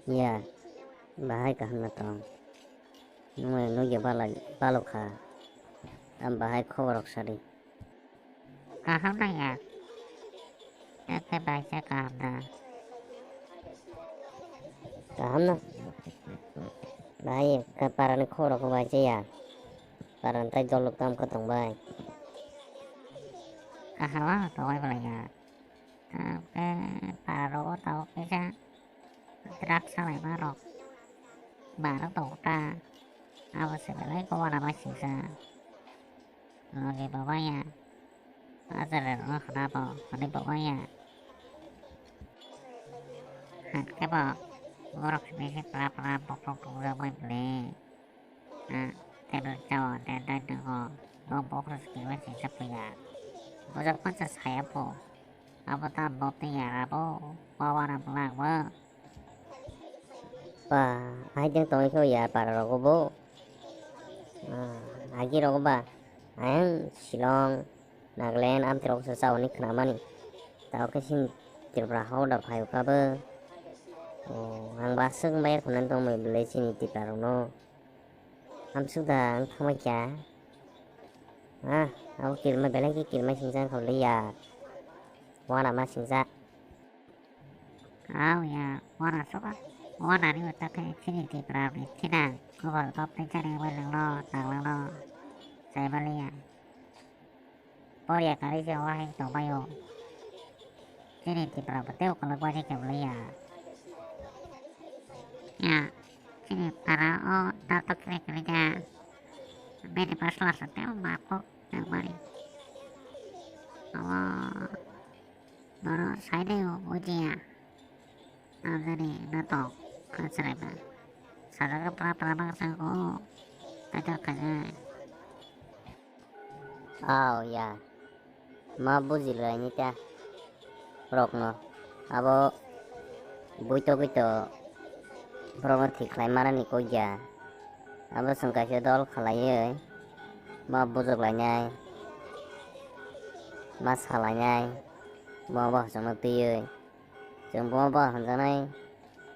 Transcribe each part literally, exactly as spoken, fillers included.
Ya, bahai kaham no tong. Nwng nugya balai balok kha. Tam bahai khobor rok sadi. Kaham na ya. Tei khe bahai se kaham na. Kaham na. Bahai ka parani khobor rok bahai se ya. Parani tai dol rok tam kha tong bai. Kaham no tong bai bwlai ya. Tam khe para rogo tabuk kisa drugs salaima rok. Mano tongo ta. Abo se belai kobana bai singsa. Logi bo maya. Ajare rokno khna bo hwnwi bo maya. Hakhe bo borok simi se pra pra bokhok tongjakbai bwle. Ah, tei bwrwi chao, tei dai tongo. Bo bokhorok se kirima singsa puya. Bujak pansa saya bo. Abo ta bo tei yar abo. Wawa na bwlak bo. Ba, ahai jeng tongwi khe ya para rogo bo. Ah, agi rogo ba. Ayang Shillong, Nagaland, amtwi rogo se chao ni khna mani. Tao khe sini Tripura hao da phaio kha bo. Oh, ang ba swk bai khonani tongmai bwlai sini Tripura rokno. Amsuk da ang thangma kya. Ah, abo kirma belai khe kirma singsa khawlai ya. Wana ma singsa. Aw ya, wana suka. Wana ni utak khe chini Tripura ni thina. Kubal kop ni chani bai langlo, tang langlo. Sai bali ya. Por ya kari se wa hing tong bai o. Chini Tripura bo tei ukolog bai khe bwlai ya. Ya, chini para o dato kiri kiri ja. Bini pasla sa tei ma kok nang mani. Awa, boro sai de o, o je ya. Ang jani na tong, kha chwrai ba. Sajagwi pra pra bang sa o, ta ta kha je. Aw ya, ma bujilai ni ta rokno. Abo buito buito borokno thik khlai manani kok ya. Abo chwng kaisa dol khlaiwi ma bujok lainai, ma salainai, bo bo hachwkno twiwi. Chwng bo ba hwnjaknai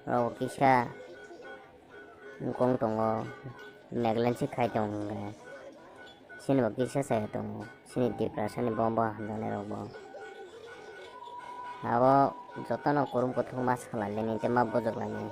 rok kisa wngkong tongo, Nagaland se khai tongo hwnkhai. Chini bo kisa chaya tongo, chini Tiprasa ni bo ba hwnjaknai rok bo. Abo jotono kurum kuthum ma salailani tei ma bujok lainai.